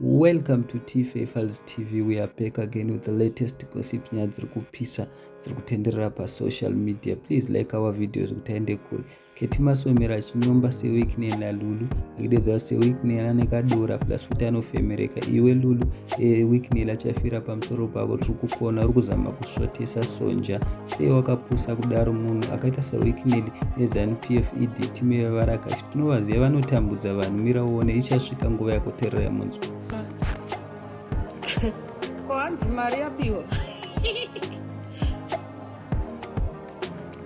Welcome to TFA Files TV. We are back again with the latest gossip nyaya dziri kupisa dziri kutenderera pasocial media. Please like our videos kuti aende kure. Keti Masomera achinyomba seWicknell naLulu achidedza seWicknell ane kadora plus futi anofemereka. Iwe Lulu e, Wicknell achafira pamusoro pako tiri kukuona uri kuzama kusvotesa Sonja. Sei wakapusa kudaro munhu akaita saWicknell neZanu PF ED team yevarakashi tinovaziva vanotambudza vanhu mira uone ichasvika nguva yakuterera yamunzwa ko hanzi mari yabiwa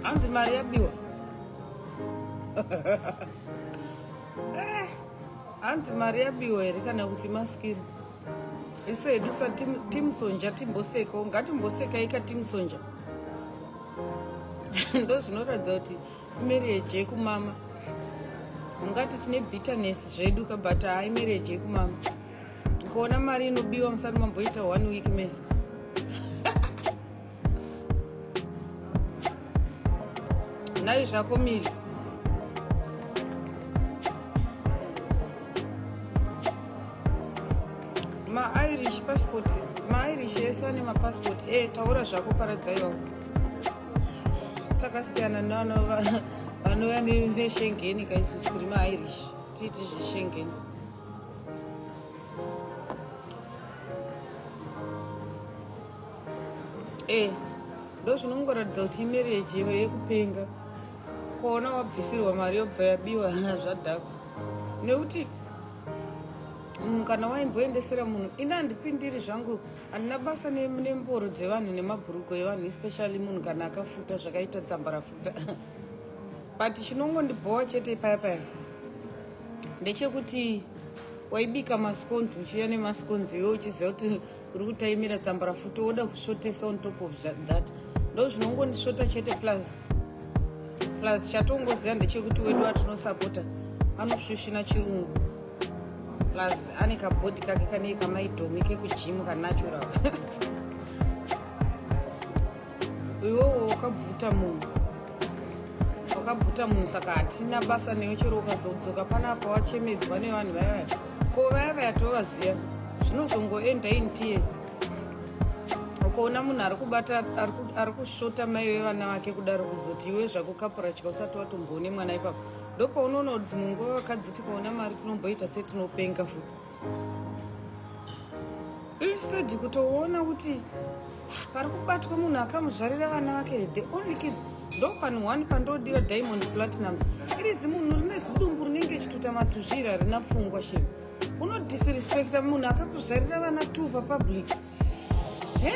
hanzi mari yabiwa eh, hanzi mari yabiwa here kana kuti maskiri isu hedu satimsonja timbosekawo ngatimbosekai katimsonja ndozvinoratidza kuti Marriage yekumama ungati tine bitterness zvedu ka but hayi marriage yekumama ukaona mari inobiwa musati mamboita one week mese nhai zvako miri mairish passport mairish ese ane mapassport e eh, taura zvako paradzaiwawo takasiyana nano vanouya neshengeni kaisusu tiri mairish tiiti zveshengeni e eh, ndo zvinongoratidza kuti imereji yekupenga kuona wabvisirwa mari yobva yabiwa zvadhakwa nekuti munhu kana waimboendesera munhu ini handipindiri zvangu handina basa nemboro dzevanhu nemabhurugo evanhu especially munhu kana akafuta zvakaita tsamba rafuta but chinongondibhowa chete paya paya ndechekuti waibika masconzi uchiuya nemasconzi iwe uchiziva kuti uri kutaimira tsamba rafuta woda kusvotesa on top of that ndo zvinongondisvota chete plus plus chatongoziva ndechekuti wedu atinosapota anoshushina chirungu plus ane kabhodhi kake kanei kamaidhomi kekujimu kanatural iwewo wakabvuta munhu wakabvuta munhu saka hatina basa newe chero ukazodzoka panapa wachemedzwa nevanhu vaya vaya ko vaya vaya tovaziva zvinozongoenda in tears ukaona munhu ari kubata ari kusvota mai vevana vake kudaro kuzoti iwe zvako kapurachika usati watomboone mwana ipapo ndopaunoona kuti dzimwe nguva vakadzi tikaona mari tinomboita setinopenga futi instead kutoona kuti ah, pari kubatwa munhu akamuzvarira vana vake the only kids ndopani one pandodiwa diamond platinum iri zimunhu rine zidumbu rinenge chituta matuzvira harina pfungwa shema unodisrespecta munhu akakuzvarira vana two papublic he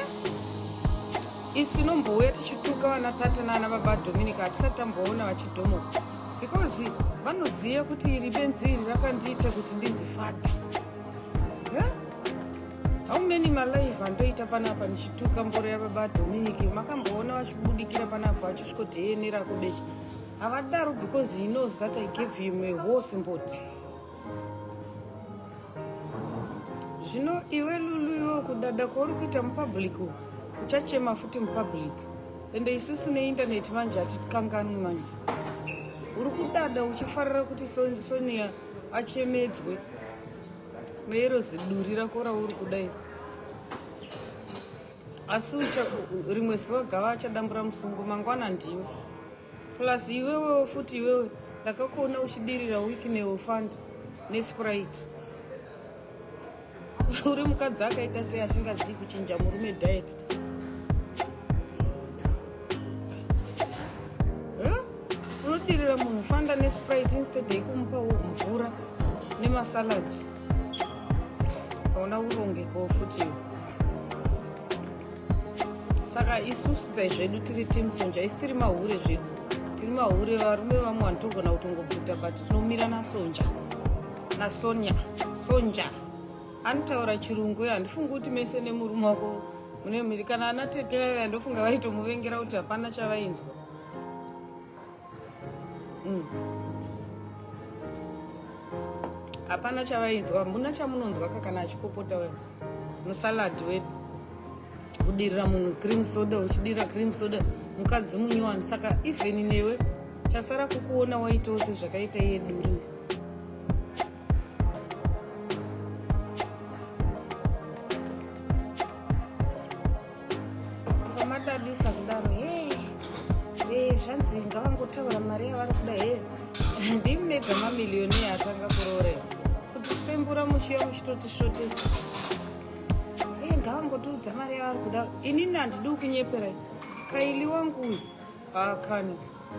isu tinombouya tichituka vana tata nana baba dominic hatisati tamboona vachidhomoka because vanoziva kuti iri benzi iri rakandiita kuti ndinzi father he how many malive andoita panapa ndichituka mboro yababa dominic makamboona vachibudikira panapa vachisvikodhenera kubeche havadaro because he knows that i gave him a horse mboti Zvino iwe Lulu iwe kudada kwauri kuita mupublic uku uchachema futi mupublic ende isusu neinternet manje hatikanganwi manje uri kudada uchifarira kuti Sonia achemedzwe neiro ziduri rako rauri kudai asi rimwe zuva gava achadambura musungo mangwana ndiwe Plus iwewewo futi iwewe ndakakuona uchidirira Wicknell fund nesprite. Uri mukadzi akaita sei asingazivi kuchinja murume diet? Unodirira munhu fanda nesprite instead yekumupa mvura nemasalads. Hauna kurongekawo futi iwe. Saka isusu tai zvedu tiri team Sonja, isu tiri mahure zvedu, tiri mahure. Varume vamwe vanotogona kutongobvuta but tinomira naSonja naSonia. Sonja anotaura chirungu uyo, handifungi kuti mese nemurume wako mune miri kana ana tete vaiva, ndofunga vaitomuvengera kuti hapana chavainzwa. Hapana chavainzwa, hamuna chamunonzwa kana achipopota wewe musalad wedu kudirira munhu cream soda uchidira cream soda mukadzi munyowani saka even newe chasara kukuona waitawo sezvakaita iye duri. Kutidadisa kudaro he e zvanzi ngavangotaura mari yavari kuda he. Ndimi mega mamiliyoniya atanga kuroorera kutisembura muchiya muchitotisvotesa. E ngavangotiudza mari yavari kuda. Inini handidi kunyeperai. Kaili wangu uyu haakani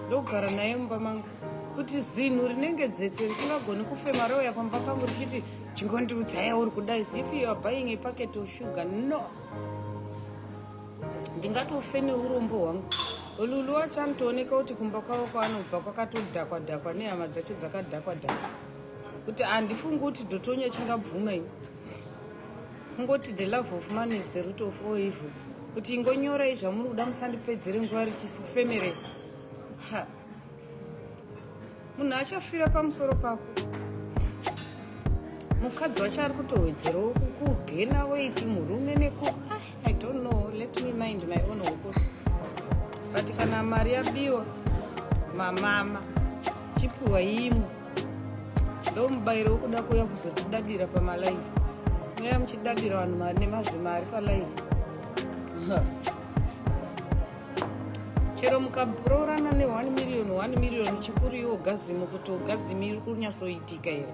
ndogara naye mumba mangu kuti zinhu rinenge dzetse risingagoni kufema rouya pamba pangu richiti chingondiudza yauri kuda as if you are buying a packet of sugar. No, ndingatofe neurombo hwangu. Lulu wacho anotooneka kuti kumba kwavo kwaanobva kwakatodhakwa dhakwa nehama dzacho dzakadhakwa dhakwa, kuti handifungi kuti dhotonya chingabvuma ini. Kungoti the love of money is the root of all evil, kuti ingonyorai zvamuri kuda musandipedzere nguva richifemere. Ha, munhu achafira pamusoro pako. Mukadzi wacho ari kutowedzerawo kugena weight, murume neku ah, I don't know, let me mind my own hokoso. But kana mari yabiwa mamama chipiwa imwe, ndo mubayiro wekuda kuuya kuzotidadira pamalive. Muya muchidadira vanhu mari nemazimari palive. Chero mukaroorana ne1 million, 1 million chikuru iorgasm, kuti orgasm iri kunyatsoitika here?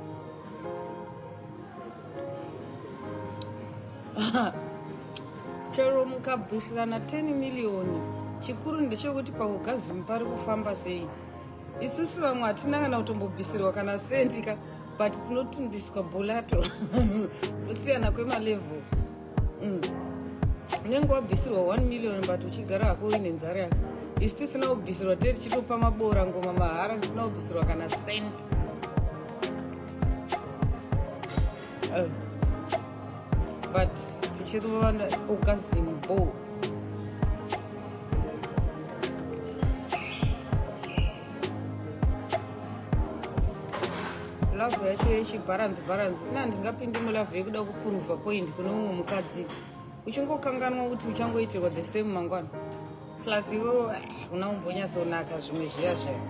Chero mukabvisirana 10 million, chikuru ndechekuti paorgasm pari kufamba sei. Isusu vamwe hatina kana kutombobvisirwa kana sendi ka, but tinotundiswa bolato kusiyana kwemalevel. Unenge wabvisirwa 1 million but uchigara hako uine nzara yako. Isi tisina kubvisirwa tee tichitopa mabora ngoma mahara, tisina kubvisirwa kana cent. Oh. But tichirova orgasm ball. Love yacho yechibalance balance ina, ndingapindi mulove yekuda kuprova point kune umwe mukadzi, uchingokanganwa kuti uchangoitirwa the same mangwana. Plus iwewo una umbonyatsonaka zvimwe zviya zviya.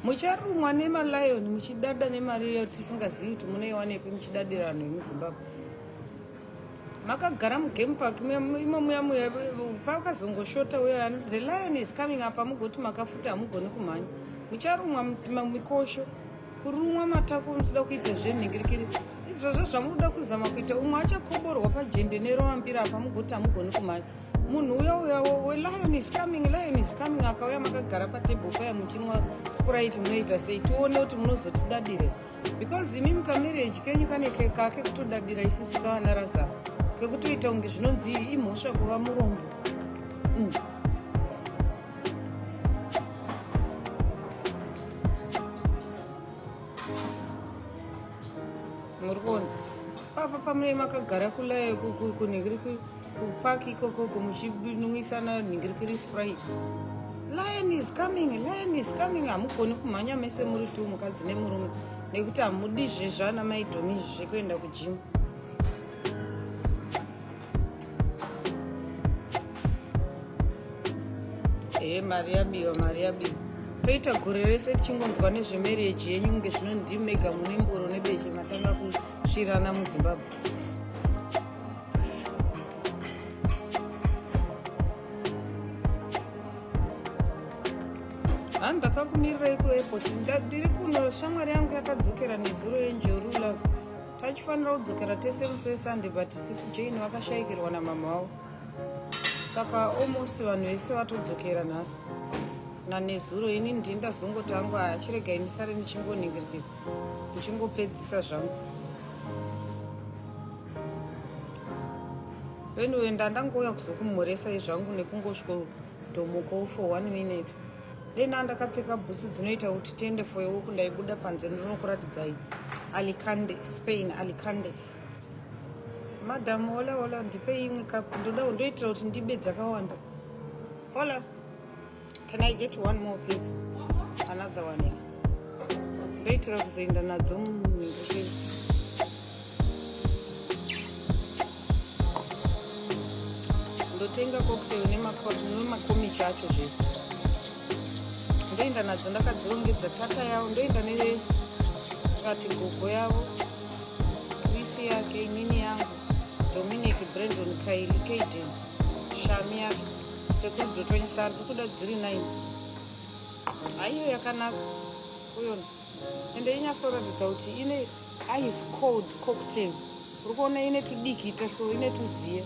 Mucharumwa nemalion muchidada nemari iyo tisingazivi kuti munoiwanepi, muchidadira vanhu vemuZimbabwe makagara mugame park imo muya muya. Pakazongoshota uyo anoti the lion is coming up, amugoti makafuta hamugoni kumhanya. Mucharumwa mikosho, kurumwa matako muchida kuita zvenhingirikiri izvozvo zvamunoda kuzama kuita. Umwe achakoborwa pajende nerovambira apa, mugoti hamugoni kumhanya. Munhu uya uya welion is coming, lion is coming akauya makagara patable paya muchinwa Sprite, munoita sei? Tione kuti munozotidadire, because imi mukamarriage kenyu kane kake kutodadira isusu kavana Razaro, kekutoita kunge zvinonzi imhosva kuva murombo. Muri kuona papa pamunee makagara kulaye kunhingiriki kupark ikokoko muchinwisana nhingirikiri Sprite, lion is coming, lion is coming. Hamugoni kumhanya mese muri tu mukadzi nemurume nekuti hamudi zvezvana maidhomi izvi zvekuenda kugym. Ehe, mari yabiwa, mari yabiwa. Toita gore rese tichingonzwa nezvemarriage yenyu kunge zvino ndimi mega mune mboro nebeche matanga kusvirana muZimbabwe. Ha, ndakakumirirai kuairport. Ndiri kuno, shamwari yangu yakadzokera nezuro yenjoru love. Tachifanira kudzokera tese musi weSunday, but sisi Jane vakashayikirwa namama vavo, saka almost vanhu vese vatodzokera nhasi nanezuro. Ini ndini ndazongoti hangu achiregai ndisare ndichingoningirikira ndichingopedzisa zvangu. Anyway, ndandangouya kuzokumhoresai zvangu nekungosvikotomukawo for one minute. Dei ndakapfeka bhutsu dzinoita kuti tiende for a walk, ndaibuda panze ndinokuratidzai Alicante, Spain, Alicante. Madam, hola hola, ndipei imwe kapu, ndoda ndoitira kuti ndibe dzakawanda. Hola, can I get one more please? Another one, yeah. Ndoitira kuzoenda nadzo munhingirikiri. Ndotenga cocktail nemakomichi acho zvese. Ndoenda nadzo ndakadzirongedza tata yavo ndoenda nekati gogo yavo Chris yake inini yangu Dominic Brandon Kylie Kaden Shami yake sekuru Dhotonya saka ndiri kuda dziri 9 haiyo yakanaka uyona ende inyatsoratidza kuti ine ice cold cocktail uri kuona ine tudikita so ine tuziya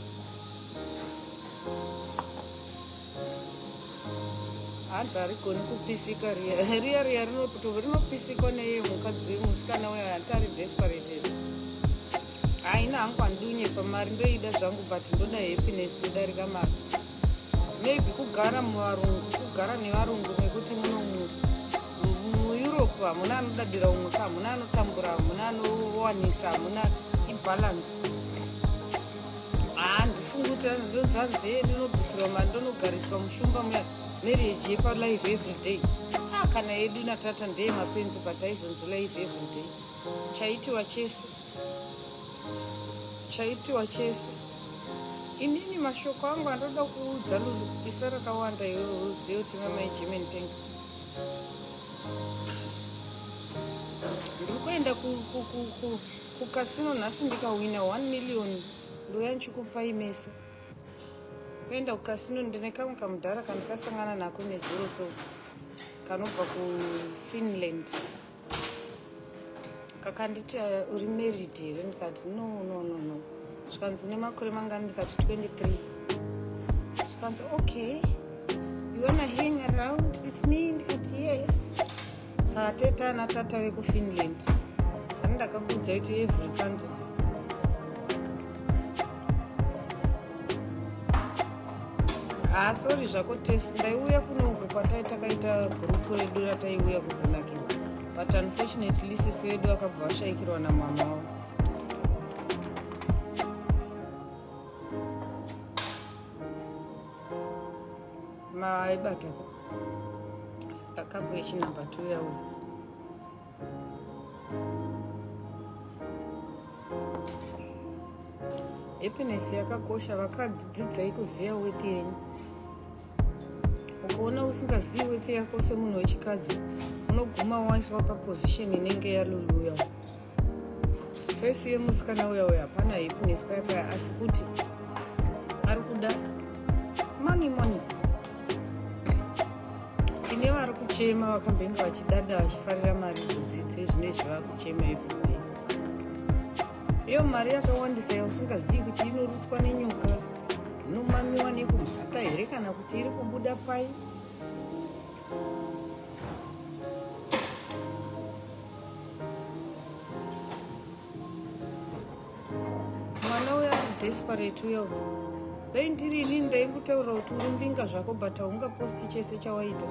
hanzi harigoni kupisika riya riya riya rinopisikwa neiye mukadzi wemusikana uyo hanti ari desperate here haina hangu handinyepa mari ndoida zvangu but ndoda happiness yodarika mari maybe kugara muvarungu kugara nevarungu nekuti muno mueurope hamuna anodadira umwe ka hamuna anotambura hamuna anowanisa hamuna ibalance haa ndifungi kuti ndonzanzi ndinobvisirwa mari ndonogariswa mushumba muya marriage yepalive everyday ah kana yedu natata ndeye mapenzi but aizonzi live everyday chaitiwa chese chaitiwa chese inini mashoko angu andoda kuudza lulu isa rakawanda iwewe uzive kuti mamai german tank ndiri kuenda kukasino nhasi ndikahwina 1 million ndouya ndichikupai mese kuenda kukasino ndine kamwe kamudhara kandikasangana nako nezuro so kanobva kufinland kakanditi eh, uri married here ndikati no no no no zvikanzi une makore mangani ndikati 23 zvikanzi okay you wanna hang around with me ndikati yes saka teta ana tata vekufinland ani ndakakuudza kuti every country haa ah, sorry zvako test ndaiuya kuno uku kwatai takaita gurupu redu rataiuya kuzonakirwa but unfortunately sisi vedu vakabva vashaikirwa namama wavo maibata kapu yechinumber two yauya Happiness yakakosha vakadzi dzidzai kuziva worth yenyu. Ukaona usingazivi worth yako semunhu wechikadzi unoguma waiswa paposition inenge yaluluya. Face yemusikana uya uya hapana happiness paya paya asi kuti ari kuda money money. Tine vari kuchema vakambenge vachidada vachifarira mari idzodzidze zvinezvi vakuchema everyday. Iyo mari yakawandisa yausingazivi kuti inorutswa nenyoka inomamiwa nekumhata here kana kuti iri kubuda pai mwana uyo ari desperate uyo dai ndiri inini ndaimbotaura kuti uri mbinga zvako but haungaposti chese chawaita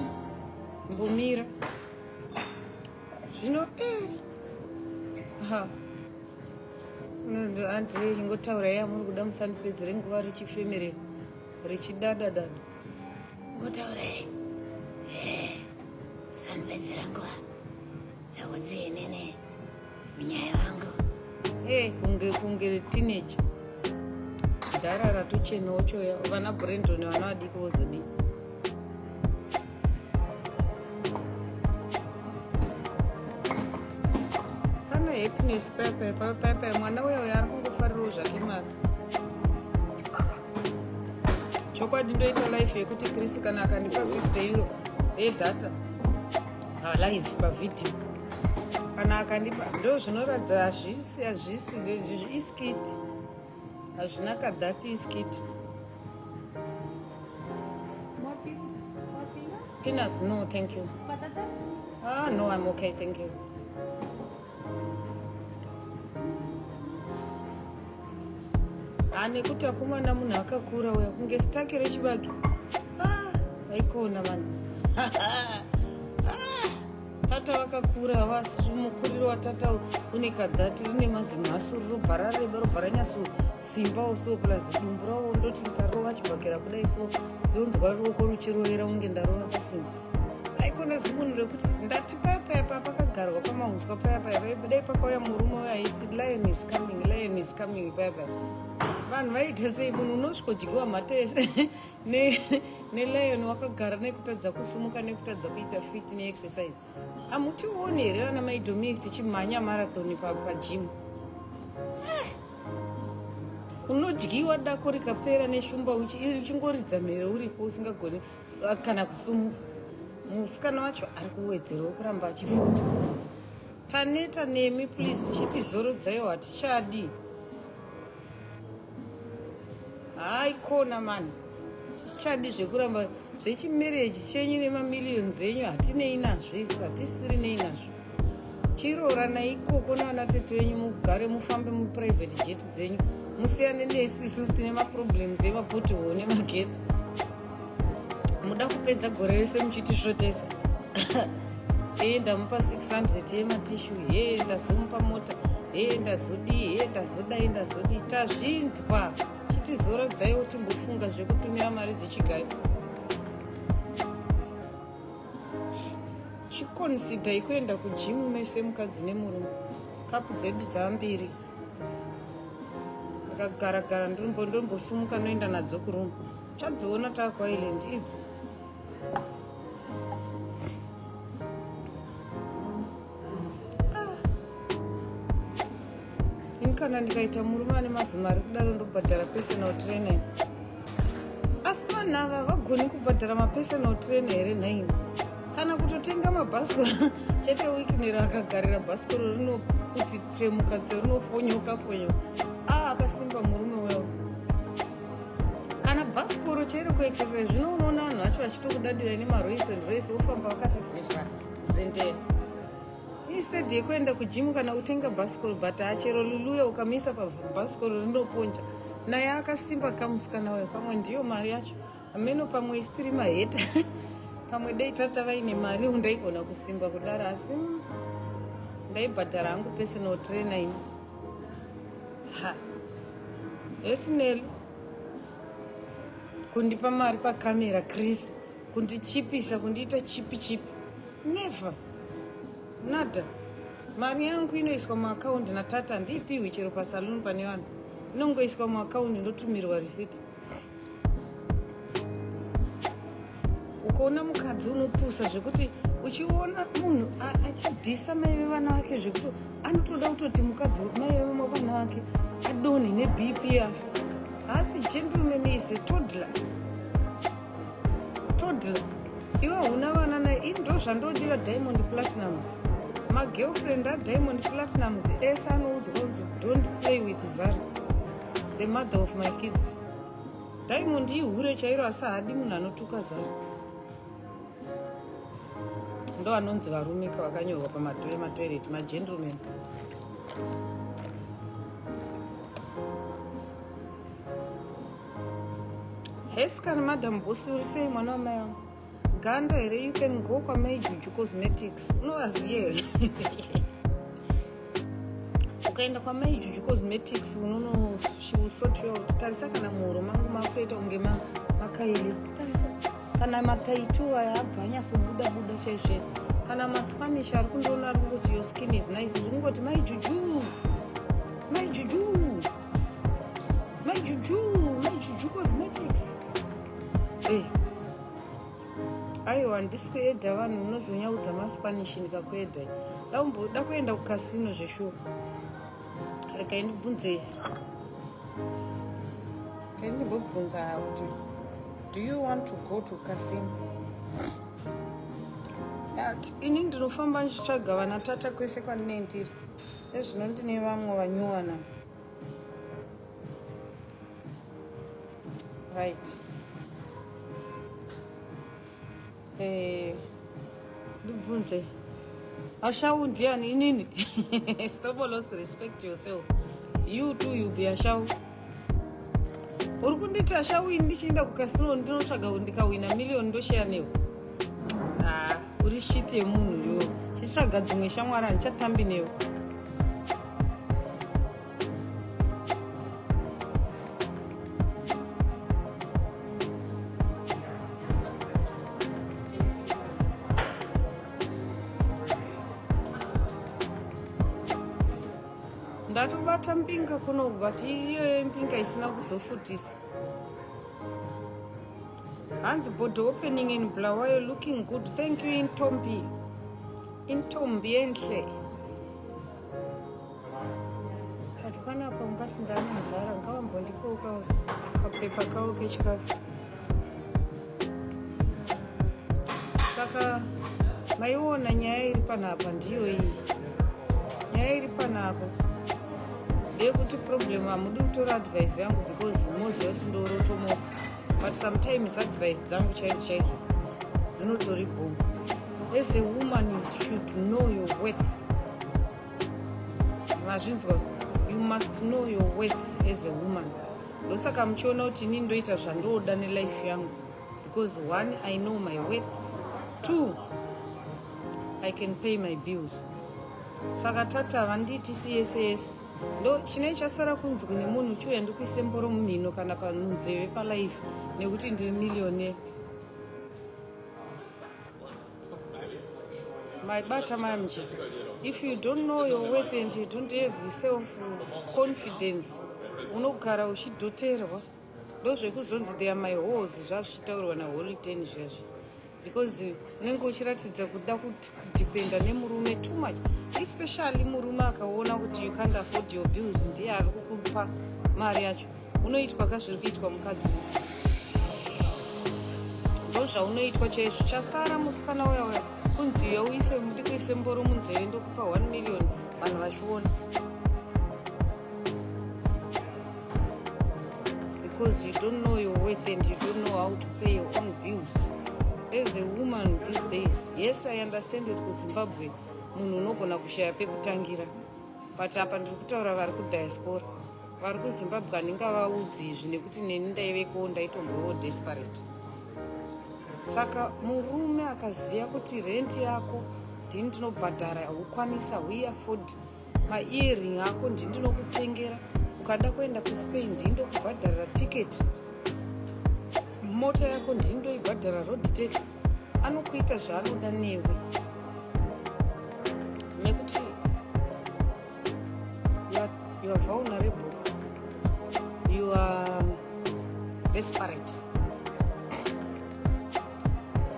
mbomira zvino eh. ha hanzi ingotaura iya muri kuda musandipedzere nguva richifemereka richidadadada ngotaura eh, sandipedzera nguva yakuti inini munyaya wangu eh, kunge kunge teenager dhara ratochenawo choya vana brandon vana vadiki vozodii Kana happiness paya paya paya paya paya mwana uya uya ari kungofarirawo zvake mari. Chokwadi ndoita life yekuti Chris kana akandipa 50 euro yedata palive pavideo kana akandipa ndo zvinoratidza hazvisi hazvisi iskit hazvina kadhati iskit Peanuts, no, thank you. Patatas? Ah, no, I'm okay, thank you. Ah, nekuti akomana munhu akakura uya kunge stake rechibage. Ah, aikona vanhu. Ah, tata vakakura vasi mukuriro watata une kadhati rine mazimhasuru robva rareba robva ranyatso simbawo so plus dumbu rawo ndoti ndikarova chibhakera kudai so ndonzwa ruoko ruchirovera kunge ndarova pasimba aikona zimunhu rekuti ndati paya paya pa pakagarwa pamahuswa paya paya dai pakauya murume uyo aiti lion is coming lion is coming paya paya Vanhu vaiita sei? Munhu unosvikodyiwa mhata yese nelion wakagara nekutadza kusumuka nekutadza kuita fit neexercise. Hamutioni here vana mai Dominic tichimhanya marathon pagym? Ah! Unodyiwa dako rikapera neshumba uchingoridza mhere uripo usingagoni ah, kana kusumuka. Musikana wacho ari kuwedzerawo kuramba achifuta. Taneta nemi please chitizorodzaiwo hatichadi. Haikona mani. Tichadi zvekuramba zvechimereji chenyu nemamillions enyu hatinei nazvo isu hatisiri nei nazvo. Chiroorana ikoko naana tete venyu mugare mufambe muprivate jet dzenyu musiyane nesu isusu tine maproblems emapothole nemagetsi. Muda kupedza gore rese muchitisvotesa. Ee ndamupa 600 yematishu, hee ndazomupa mota, hee ndazodii, hee ndazodai, ndazodii. Tazvinzwa. Chitizoradzaiwo timbofunga zvekutumira mari dzechigayo. Chikonsidai kuenda kujimu mese mukadzi nemurume. Kapu dzedu dzambiri. Ndakagara gara ndombosumuka noenda nadzo kurumu. Chadziona takuIsland idzo. Ah. Ini kana ndikaita murume ane mazimari kudaro ndobhadhara personal trainer. Asi vanhu ava vagoni kubhadhara mapersonal trainer here nhaimi? Kana kutotenga mabhasikoro chete Wicknell akagarira bhasikoro rinokuti tsemuka tse rinofonyoka fonyoka. Ah, akasimba murume wewo. Kana bhasikoro chairo kuexercise zvino unoona vanhu vacho vachitokudadira nemaroise and roise wofamba vakati ziva zendera. Instead yekuenda kujimu kana kutenga bhasikoro but achero Luluya ukamisa pabhasikoro rinoponja naye akasimba kamusikana uyo pamwe ndiyo mari yacho ameno pamwe isitiri maheta pamwe dei tata vaine mari ndaigona kusimba kudaro asi ndaibhadhara hangu personal trainer ini ha esinel kundipa mari pakamera Chris kundichipisa kundiita chipi chipi never nada mari yangu inoiswa muakaundi natata handiipiwi chero pasaloon pane vanhu inongoiswa muakaundi ndotumirwa risiti ukaona mukadzi unopusa zvekuti uchiona munhu achidhisa mai vevana vake zvekuti anotoda kutoti mukadzi mai vevana vake adonhe nebp afe haasi gentleman is a toddler toddler iwe huna vana naye ini ndo zvandodira Diamond Platinum magirlfriend aDiamond Platinums ese anoudzwa kunzi don't play with Zari the mother of my kids. Diamond ihure chairo asi haadi munhu anotuka Zari. Ndo anonzi varume ka vakanyorwa pamadhoo ematoilet magentleman. Heskan madam boss uri sei mwana wamai vangu? Ganda here you can go kwamai Juju Cosmetics. Unovaziva here? Ukaenda kwamai Juju Cosmetics unono she will sort you out. Tarisa kana muhuro mangu makutoita kunge makaili. Tarisa kana mataitu aya abva anyatsobuda buda chaizvo. Kana maspanish ari kundiona ari kungoti your skin is nice. Ndiri kungoti mai Juju. Mai Juju. Mai Juju, Mai Juju Cosmetics. Hey. Aiwa handisi kuedha vanhu munozonyaudza maspanish ndikakuedha. Dakumboda kuenda kukasino zveshuwa. Regai ndibvunze. Regai ndimbobvunza kuti do you want to go to casino? Ini ndinofamba ndichitsvaga vana tata kwese kwandinenge ndiri. Ezvino ndine vamwe vanyuwana. Right. Eh, ndibvunze. Ashau ndiani inini? Stop loss respect yourself. You too you be ashau. Uri kunditi ashau ini ndichienda kukasino ndinotsvaga ndikawina million ndosheya newe. Ah, uri shit yemunhu yo. Chitsvaga dzimwe shamwari handichatambi newe. Ndatobata mbinga kuno but iyoyo mbinga isina kuzofutisa. Hanzi body opening in Bulawayo looking good. Thank you Intombi. Intombi enhle. But panapa ungati ndane nzara ngavambondipowo kapepa kavo kechikafu. Saka maiona nyaya iri panapa ndiyo iyi. Nyaya iri panapa ndeyekuti problem hamudi kutora advice yangu because moziva kuti ndorotomoka but sometimes advice dzangu chaidzo chaidzo dzinotori bho. As a woman you should know your worth. Mazvinzwa, you must know your worth as a woman. Ndosaka muchiona kuti inini ndoita zvandoda nelife yangu because one, I know my worth, two, I can pay my bills. Saka tata vandiitisi yese yese ndo chinei chasara kunzwi nemunhu chiuya ndikuise mboro mumhino kana panzeve palife nekuti ndiri millionaire. Maibata manje, if you don't know your worth and you don't have self confidence, unogara uchidhoterwa. Ndozvekuzonzi they are my hoes zvazvichitaurwa naholy 10 zviyazvi, because unenge uchiratidza kuda kudependa nemurume too much, especially murume akaona kuti you can't afford your bills, ndiye ari kukupa mari yacho. Unoitwa kazviri kuitwa mukadzi, ndozvaunoitwa chaizvo. Chasara musikana uya uya kunzi iwe uise ndikuise mboro munzeve ndokupa 1 million vanhu vachiona, because you don't know your worth and you don't know how to pay your own bills as a woman these days. Yes, I understand kuti kuZimbabwe munhu unogona kushaya pekutangira, but apa ndiri kutaura vari kudiaspora. Vari kuZimbabwe handingavaudzi izvi nekuti neni ndaiveko, ndaitombowo desperate. Saka murume akaziva kuti rent yako ndini ndinobhadhara, haukwanisa huiafford, maearring ako ndini ndinokutengera, ukada kuenda kuSpain ndini ndokubhadharira tiketi, mota yako ndini ndoibhadhara road tax, anokuita zvaanoda newe nekuti you are vulnerable, you are desperate.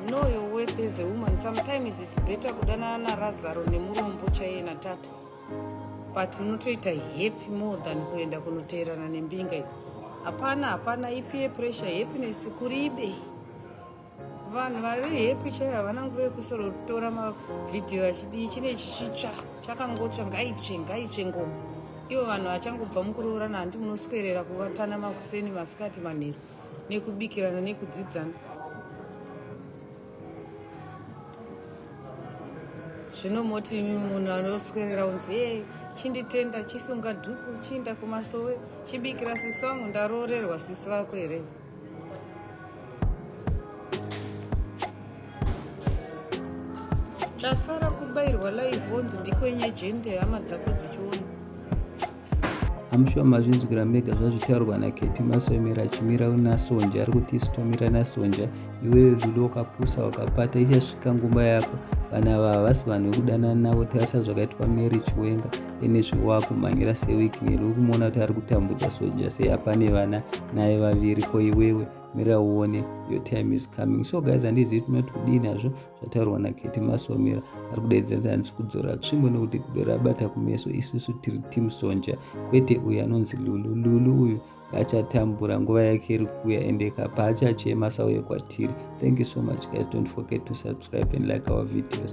Know your worth as a woman. Sometimes it's better kudanana naRazaro nemurombo chaiye natata, but unotoita happy more than kuenda kunoteerana nembinga idzi. Hapana, hapana ipiye pressure, happiness kuribe. Vanhu vari happy chaivo havana nguva yekusorotora mavhidhiyo achidii. Chine chichitsva chakangotsva, ngaitsve, ngaitsve ngoma. Ivo vanhu vachangobva mukuroorana, handi munoswerera kuvatana makuseni, masikati, manheru, nekubikirana, nekudzidzana. Zvino moti munhu anoswerera unzi e chinditenda, chisunga dhuku, chiinda kumasowe, chibikira sisi vangu, ndaroorerwa sisi vako here? Chasara kubairwa live onzi ndikwenye jende hama dzako dzichiona. I'm sure mazvinzwira mega zvazvitaurwa naKeti Masomera achimira naSonja. Ari kuti isu tomira naSonja, iwewe Lulu wakapusa, wakapata, ichasvika nguva yako. Vanhu ava havasi vanhu vekudanana navo. Tarisa zvakaitwa Mary Chiwenga enezve wakumhanyira seWicknell. Uri kumuona kuti ari kutambudza Sonja sei? Apane vana naye vaviri, ko iwewe mira uone, your time is coming. So guys, handizivi tinoti kudii nazvo zvataurwa naKeti Masomera. Ari kudaidzira kuti handisi kudzora tsvimbo nekuti gudo rabata kumeso. Isusu tiri team Sonja, kwete uyu anonzi Lulu. Lulu uyu achatambura, nguva yake iri kuuya, ende paachachema sauye kwatiri. Thank you so much guys, don't forget to subscribe and like our videos.